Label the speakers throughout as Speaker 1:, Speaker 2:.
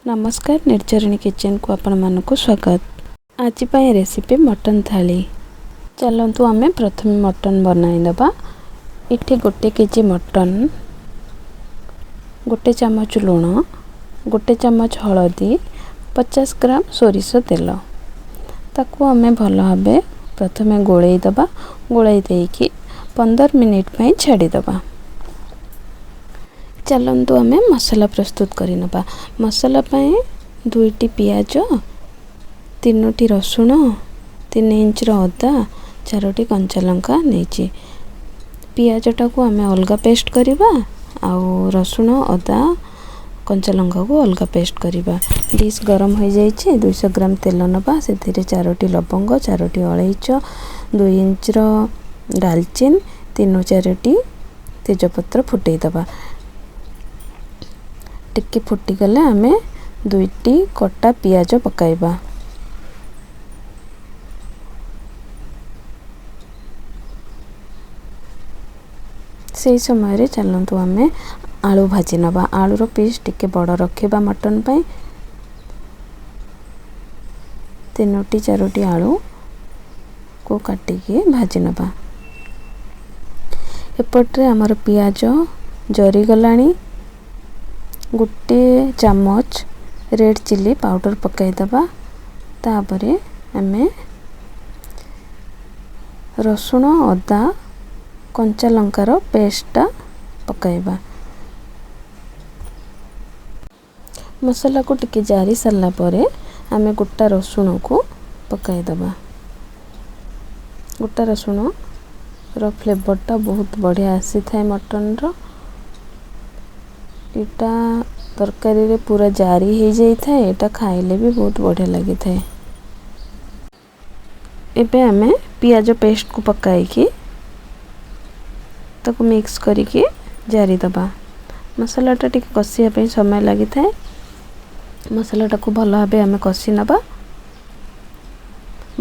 Speaker 1: ନମସ୍କାର, ନିର୍ଝରିଣୀ କିଚେନକୁ ଆପଣମାନଙ୍କୁ ସ୍ୱାଗତ। ଆଜି ପାଇଁ ରେସିପି ମଟନ୍ ଥାଳି। ଚାଲନ୍ତୁ, ଆମେ ପ୍ରଥମେ ମଟନ୍ ବନାଇନେବା। ଏଠି 1 କେଜି ମଟନ୍, 1 ଚାମଚ ଲୁଣ, 1 ଚାମଚ ହଳଦୀ, 50 ଗ୍ରାମ ସୋରିଷ ତେଲ। ତାକୁ ଆମେ ଭଲ ଭାବେ ପ୍ରଥମେ ଗୋଳେଇ ଦେବା। ଗୋଳେଇ ଦେଇକି 15 ମିନିଟ୍ ପାଇଁ ଛାଡ଼ିଦେବା। ଚାଲନ୍ତୁ, ଆମେ ମସଲା ପ୍ରସ୍ତୁତ କରିନେବା। ମସଲା ପାଇଁ ଦୁଇଟି ପିଆଜ, ତିନୋଟି ରସୁଣ, 3 ଇଞ୍ଚର ଅଦା, ଚାରୋଟି କଞ୍ଚା ଲଙ୍କା ନେଇଛି। ପିଆଜଟାକୁ ଆମେ ଅଲଗା ପେଷ୍ଟ କରିବା ଆଉ ରସୁଣ, ଅଦା, କଞ୍ଚା ଲଙ୍କାକୁ ଅଲଗା ପେଷ୍ଟ କରିବା। ଡିସ୍ ଗରମ ହୋଇଯାଇଛି। 200 ଗ୍ରାମ ତେଲ ନେବା। ସେଥିରେ ଚାରୋଟି ଲବଙ୍ଗ, ଚାରୋଟି ଅଳେଇଚ, 2 ଇଞ୍ଚର ଡାଲଚିନି, ତିନି ଚାରୋଟି ତେଜପତ୍ର ଫୁଟେଇ ଦେବା। ଟିକେ ଫୁଟିଗଲେ ଆମେ ଦୁଇଟି କଟା ପିଆଜ ପକାଇବା। ସେଇ ସମୟରେ ଚାଲନ୍ତୁ, ଆମେ ଆଳୁ ଭାଜି ନେବା। ଆଳୁର ପିସ୍ ଟିକେ ବଡ଼ ରଖିବା ମଟନ୍ ପାଇଁ। ତିନୋଟି ଚାରୋଟି ଆଳୁକୁ କାଟିକି ଭାଜି ନେବା। ଏପଟରେ ଆମର ପିଆଜ ଜରିଗଲାଣି। 1 ଚାମଚ ରେଡ଼୍ ଚିଲି ପାଉଡ଼ର ପକାଇଦେବା। ତାପରେ ଆମେ ରସୁଣ, ଅଦା, କଞ୍ଚା ଲଙ୍କାର ପେଷ୍ଟଟା ପକାଇବା। ମସଲାକୁ ଟିକେ ଜାରି ସାରିଲା ପରେ ଆମେ ଗୋଟା ରସୁଣକୁ ପକାଇଦେବା। ଗୋଟା ରସୁଣର ଫ୍ଲେଭରଟା ବହୁତ ବଢ଼ିଆ ଆସିଥାଏ ମଟନର। ଏଇଟା ତରକାରୀରେ ପୁରା ଜାରି ହେଇଯାଇଥାଏ। ଏଇଟା ଖାଇଲେ ବି ବହୁତ ବଢ଼ିଆ ଲାଗିଥାଏ। ଏବେ ଆମେ ପିଆଜ ପେଷ୍ଟକୁ ପକାଇକି ତାକୁ ମିକ୍ସ କରିକି ଜାରିଦେବା। ମସଲାଟା ଟିକେ କଷିବା ପାଇଁ ସମୟ ଲାଗିଥାଏ। ମସଲାଟାକୁ ଭଲ ଭାବେ ଆମେ କଷି ନେବା।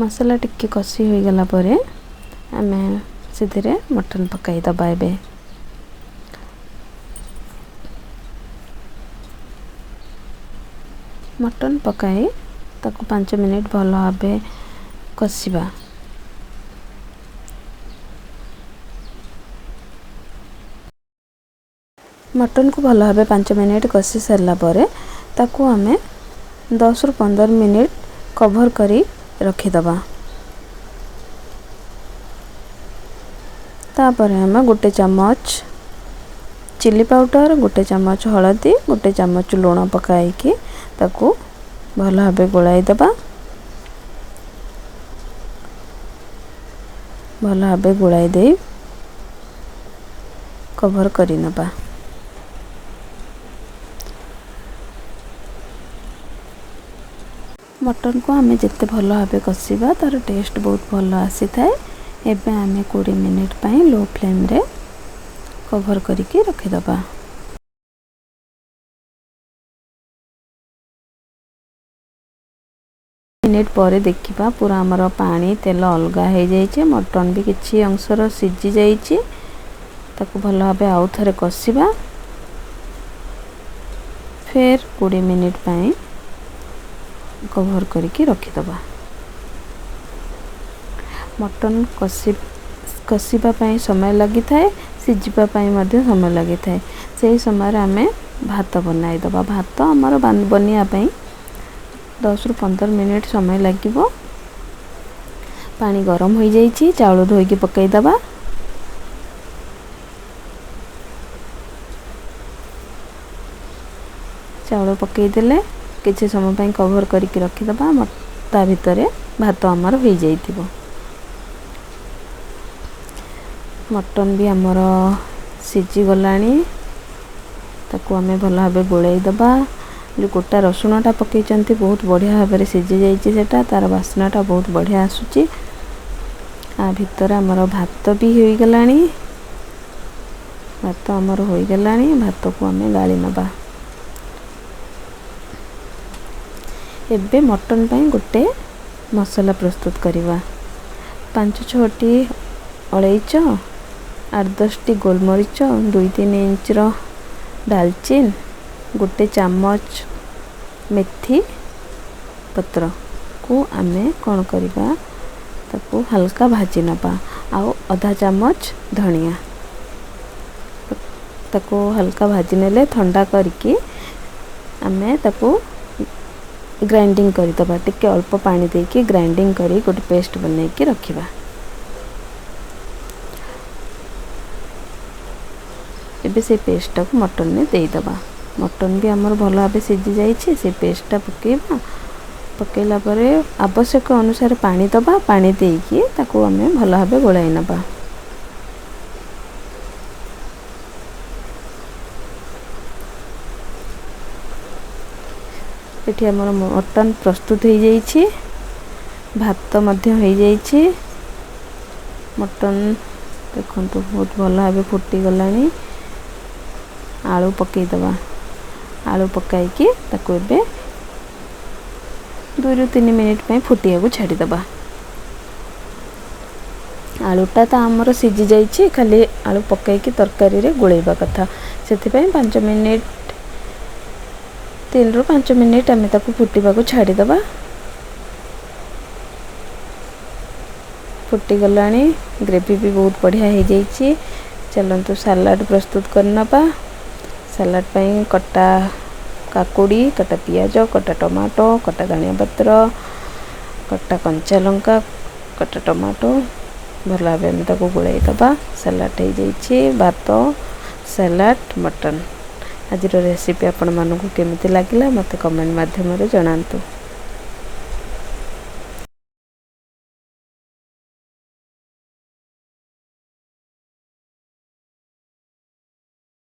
Speaker 1: ମସଲା ଟିକେ କଷି ହୋଇଗଲା ପରେ ଆମେ ସେଥିରେ ମଟନ୍ ପକାଇଦେବା। ଏବେ ମଟନ୍ ପକାଇ ତାକୁ 5 ମିନିଟ୍ ଭଲ ଭାବେ କଷିବା। ମଟନ୍କୁ ଭଲ ଭାବେ 5 ମିନିଟ୍ କଷି ସାରିଲା ପରେ ତାକୁ ଆମେ 10ରୁ 15 ମିନିଟ୍ କଭର୍ କରି ରଖିଦେବା। ତାପରେ ଆମେ 1 ଚାମଚ ଚିଲି ପାଉଡ଼ର, 1 ଚାମଚ ହଳଦୀ, 1 ଚାମଚ ଲୁଣ ପକାଇକି ତାକୁ ଭଲ ଭାବେ ଗୋଳାଇ ଦେବା। ଭଲ ଭାବେ ଗୋଳାଇ ଦେଇ କଭର୍ କରିନେବା। ମଟନ୍କୁ ଆମେ ଯେତେ ଭଲ ଭାବେ କଷିବା, ତା'ର ଟେଷ୍ଟ ବହୁତ ଭଲ ଆସିଥାଏ। ଏବେ ଆମେ 20 ମିନିଟ୍ ପାଇଁ ଲୋ ଫ୍ଲେମ୍ରେ କଭର୍ କରିକି ରଖିଦେବା। ମିନିଟ୍ ପରେ ଦେଖିବା, ପୁରା ଆମର ପାଣି ତେଲ ଅଲଗା ହେଇଯାଇଛି। ମଟନ୍ ବି କିଛି ଅଂଶର ସିଝି ଯାଇଛି। ତାକୁ ଭଲ ଭାବେ ଆଉ ଥରେ କଷିବା। ଫେର୍ 20 ମିନିଟ୍ ପାଇଁ କଭର୍ କରିକି ରଖିଦେବା। ମଟନ୍ କଷିବା ପାଇଁ ସମୟ ଲାଗିଥାଏ, ସିଝିବା ପାଇଁ ମଧ୍ୟ ସମୟ ଲାଗିଥାଏ। ସେହି ସମୟରେ ଆମେ ଭାତ ବନାଇଦେବା। ଭାତ ଆମର ବନିବା ପାଇଁ 10ରୁ 15 ମିନିଟ୍ ସମୟ ଲାଗିବ। ପାଣି ଗରମ ହୋଇଯାଇଛି। ଚାଉଳ ଧୋଇକି ପକାଇଦେବା। ଚାଉଳ ପକାଇଦେଲେ କିଛି ସମୟ ପାଇଁ କଭର୍ କରିକି ରଖିଦେବା। ତା ଭିତରେ ଭାତ ଆମର ହୋଇଯାଇଥିବ। ମଟନ୍ ବି ଆମର ସିଝିଗଲାଣି। ତାକୁ ଆମେ ଭଲ ଭାବେ ଗୋଳେଇ ଦେବା। ଯେଉଁ ଗୋଟା ରସୁଣଟା ପକାଇଛନ୍ତି, ବହୁତ ବଢ଼ିଆ ଭାବରେ ସିଝି ଯାଇଛି ସେଇଟା। ତା'ର ବାସ୍ନାଟା ବହୁତ ବଢ଼ିଆ ଆସୁଛି। ଆ ଭିତରେ ଆମର ଭାତ ବି ହୋଇଗଲାଣି। ଭାତ ଆମର ହୋଇଗଲାଣି। ଭାତକୁ ଆମେ ଗାଳି ନେବା। ଏବେ ମଟନ୍ ପାଇଁ ଗୋଟେ ମସଲା ପ୍ରସ୍ତୁତ କରିବା। ପାଞ୍ଚ ଛଅଟି ଅଳେଇଚ, ଆଠ ଦଶଟି ଗୋଲମରିଚ, 2-3 ଇଞ୍ଚର ଡାଲଚିନି, 1 ଚାମଚ ମେଥି ପତ୍ରକୁ ଆମେ କ'ଣ କରିବା, ତାକୁ ହାଲକା ଭାଜି ନେବା, ଆଉ ଅଧା ଚାମଚ ଧଣିଆ। ତାକୁ ହାଲକା ଭାଜି ନେଲେ ଥଣ୍ଡା କରିକି ଆମେ ତାକୁ ଗ୍ରାଇଣ୍ଡିଙ୍ଗ କରିଦେବା। ଟିକେ ଅଳ୍ପ ପାଣି ଦେଇକି ଗ୍ରାଇଣ୍ଡିଙ୍ଗ କରି ଗୋଟେ ପେଷ୍ଟ ବନେଇକି ରଖିବା। ଏବେ ସେଇ ପେଷ୍ଟଟାକୁ ମଟନରେ ଦେଇଦେବା। ମଟନ ବି ଆମର ଭଲ ଭାବେ ସିଝି ଯାଇଛି। ସେ ପେଷ୍ଟଟା ପକାଇବା। ପକାଇଲା ପରେ ଆବଶ୍ୟକ ଅନୁସାରେ ପାଣି ଦେବା। ପାଣି ଦେଇକି ତାକୁ ଆମେ ଭଲ ଭାବେ ଗୋଳାଇ ନେବା। ଏଠି ଆମର ମଟନ ପ୍ରସ୍ତୁତ ହେଇଯାଇଛି, ଭାତ ମଧ୍ୟ ହେଇଯାଇଛି। ମଟନ ଦେଖନ୍ତୁ ବହୁତ ଭଲ ଭାବେ ଫୁଟିଗଲାଣି। ଆଳୁ ପକାଇଦେବା। ଆଳୁ ପକାଇକି ତାକୁ ଏବେ 2ରୁ 3 ମିନିଟ୍ ପାଇଁ ଫୁଟିବାକୁ ଛାଡ଼ିଦେବା। ଆଳୁଟା ତ ଆମର ସିଝି ଯାଇଛି, ଖାଲି ଆଳୁ ପକାଇକି ତରକାରୀରେ ଗୋଳେଇବା କଥା। ସେଥିପାଇଁ 5 ମିନିଟ୍, 3ରୁ 5 ମିନିଟ୍ ଆମେ ତାକୁ ଫୁଟିବାକୁ ଛାଡ଼ିଦେବା। ଫୁଟିଗଲାଣି, ଗ୍ରେଭି ବି ବହୁତ ବଢ଼ିଆ ହେଇଯାଇଛି। ଚାଲନ୍ତୁ ସାଲାଡ଼ ପ୍ରସ୍ତୁତ କରିନେବା। ସାଲାଡ଼ ପାଇଁ କଟା କାକୁଡ଼ି, କଟା ପିଆଜ, କଟା ଟମାଟୋ, କଟା ଧନିଆ ପତ୍ର, କଟା କଞ୍ଚା ଲଙ୍କା, କଟା ଟମାଟୋ ଭଲ ଭାବେ ଆମେ ତାକୁ ଗୋଳାଇ ଦେବା। ସାଲାଡ଼ ହେଇଯାଇଛି। ଭାତ, ସାଲାଡ଼, ମଟନ୍। ଆଜିର ରେସିପି ଆପଣମାନଙ୍କୁ କେମିତି ଲାଗିଲା ମୋତେ କମେଣ୍ଟ ମାଧ୍ୟମରେ ଜଣାନ୍ତୁ।